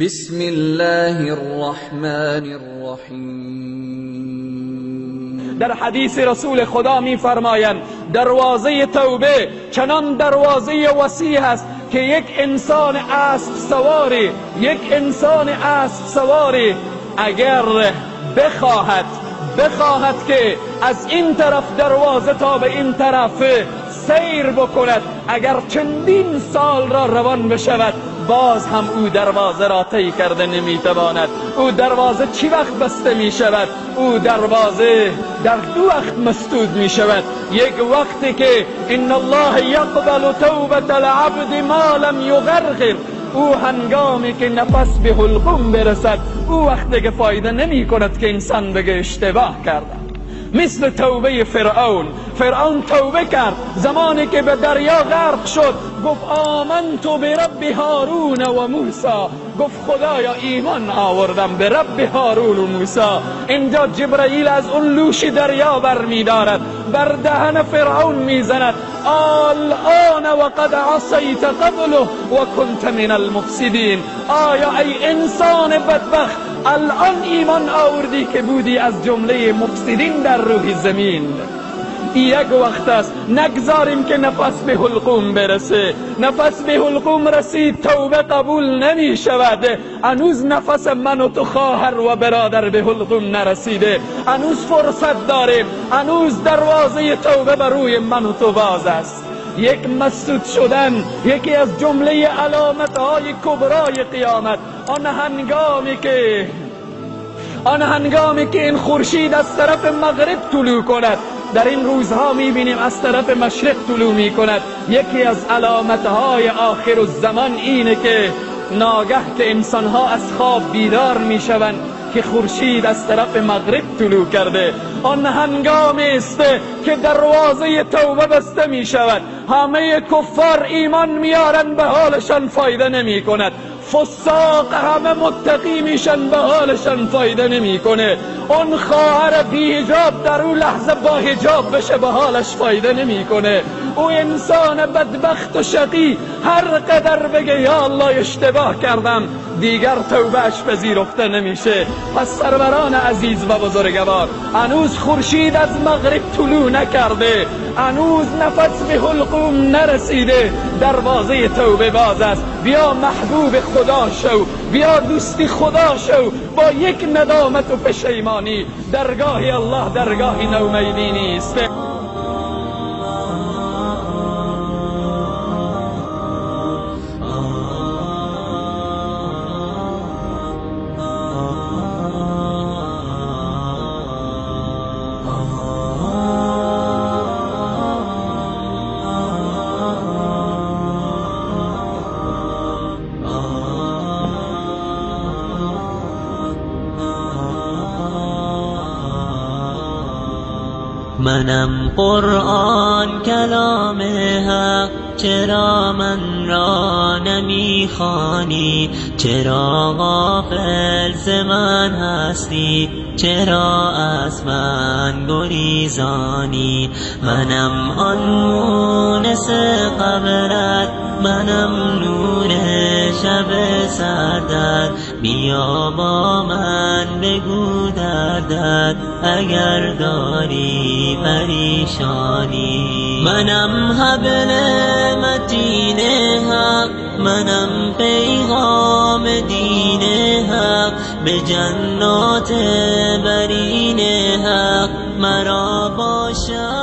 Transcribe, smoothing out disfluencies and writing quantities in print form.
بسم الله الرحمن الرحیم. در حدیث رسول خدا میفرمایند دروازه توبه چنان دروازه وسیع است که یک انسان اسب سواری، یک انسان اسب سواری اگر بخواهد که از این طرف دروازه تا به این طرف سیر بکند، اگر چندین سال را روان بشود باز هم او دروازه را طی کرده نمیتواند. او دروازه چی وقت بسته می شود؟ او دروازه در دو وقت مسدود می شود. یک وقتی که ان الله یقبل توبة العبد ما لم یغرغر، او هنگامی که نفس به حلقوم برسد، او وقتی که فایده نمی کند که انسان بگه اشتباه کرده. مثل توبه فرعون. فرعون توبه کرد زمانی که به دریا غرق شد، گفت آمنت برب هارون و موسی، گفت خدایا ایمان آوردم به رب هارون و موسی. اینجا جبرئیل از اون لوش دریا بر میدارد، بر دهن فرعون میزند، الآن وقد عصیت قبل و کنت من المفسدین. آیا ای انسان بدبخت الان ایمان آوردی که بودی از جمله مفسدین در روح زمین؟ یک وقت است نگذاریم که نفس به حلقوم برسه. نفس به حلقوم رسید توبه قبول نمی شود. هنوز نفس من و تو خواهر و برادر به حلقوم نرسیده، هنوز فرصت داریم، هنوز دروازه توبه بر روی من و تو باز است. یک مسدود شدن یکی از جمله علامت‌های کبرای قیامت، آن هنگامی که این خورشید از طرف مغرب طلوع کند. در این روزها میبینیم از طرف مشرق طلوع میکند. یکی از علامتهای آخر الزمان اینه که ناگه که انسانها از خواب بیدار میشوند که خورشید از طرف مغرب طلوع کرده، آن هنگامی است که دروازه توبه بسته می شود. همه کفار ایمان میارن، به حالشان فایده نمی کند. فساق همه متقی میشن، به حالشان فایده نمیکنه. اون خواهر بی حجاب در اون لحظه با حجاب بشه، به حالش فایده نمیکنه. او انسان بدبخت و شقی هر قدر بگه یا الله اشتباه کردم، دیگر توبهش پذیرفته نمیشه. پس سروران عزیز و بزرگوار، هنوز خورشید از مغرب طلوع نکرده، هنوز نفس به حلقوم نرسیده، دروازه توبه باز است. بیا محبوب خدا شو، بیا دوستی خدا شو، با یک ندامت و پشیمانی. درگاه الله درگاه نومیدی نیست. منم قرآن کلام حق، چرا من را نمیخوانی؟ چرا غافل ز من هستی؟ چرا از من گریزانی؟ منم آن مونس قبرت، منم نور شب سردت، بیا با من بگو دردت اگر داری پریشانی. منم حبل متین حق، منم پیغام دین حق، به جنات برین حق مرا باشد.